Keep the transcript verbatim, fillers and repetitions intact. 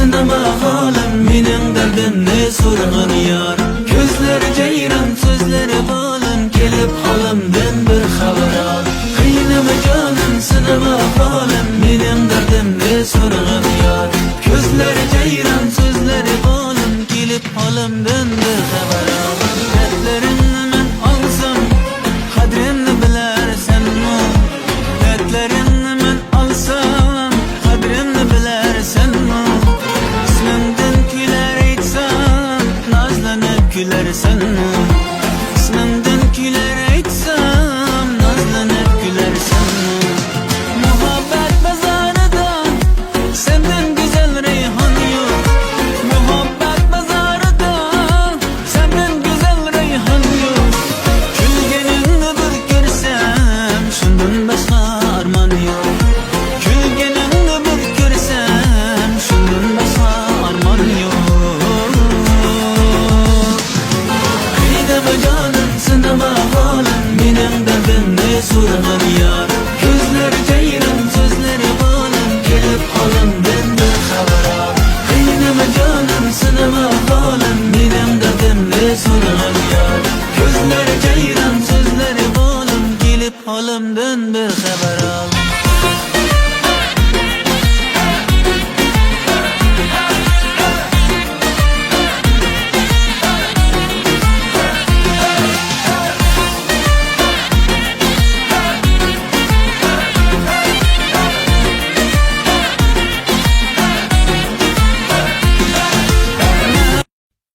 سىنىما ھالىم، مېنىڭ دەردىمنى سورىغىن يار. كۆزلىرى جەيران، سۆزلىرى بالىم، كېلىپ ھالىمدىن بىر خەۋەر ئال. قىينىما جانىم، سىنىما ھالىم، مېنىڭ دەردىمنى سورىغىن يار. كۆزلىرى جەيران، سۆزلىرى بالىم، كېلىپ ھالىمدىن بىر خەۋەر ئال. دەردلىرىمنى مەن ئاڭلىسام، قەدرىمنى بىلەرسەنمۇ؟ دەردلىرىمنى مەن ئاڭلىسام، قەدرىمنى بىلەرسەنمۇ؟ ئىسمىمدىن كۈلەر ئېيتسام، نازلىنىپ كۈلەرسەنمۇ؟ ئىسمىمدىن كۈلەر ئېيتسام، نازلىنىپ كۈلەرسەنمۇ؟ مۇھەببەت بازارىدا سەندىن گۈزەل رەيھان يوق. مۇھەببەت بازارىدا سەندىن گۈزەل رەيھان يوق. كۈلگىنىڭنى بىر كۆرسەم، شۇندىن باشقا ئارمان يوق. كۈلگىنىڭنى بىر كۆرسەم، شۇندىن باشقا ئارمان يوق. قىينىما جانىم، سىنىما ھالىم، مېنىڭ دەردىمنى سورىغىن يار. كۆزلىرى جەيران، سۆزلىرى بالىم، كېلىپ ھالىمدىن بىر خەۋەر ئال. قىينىما جانىم، سىنىما ھالىم، مېنىڭ دەردىمنى سورىغىن يار. كۆزلىرى جەيران، سۆزلىرى بالىم، كېلىپ ھالىمدىن بىر خەۋەر ئال.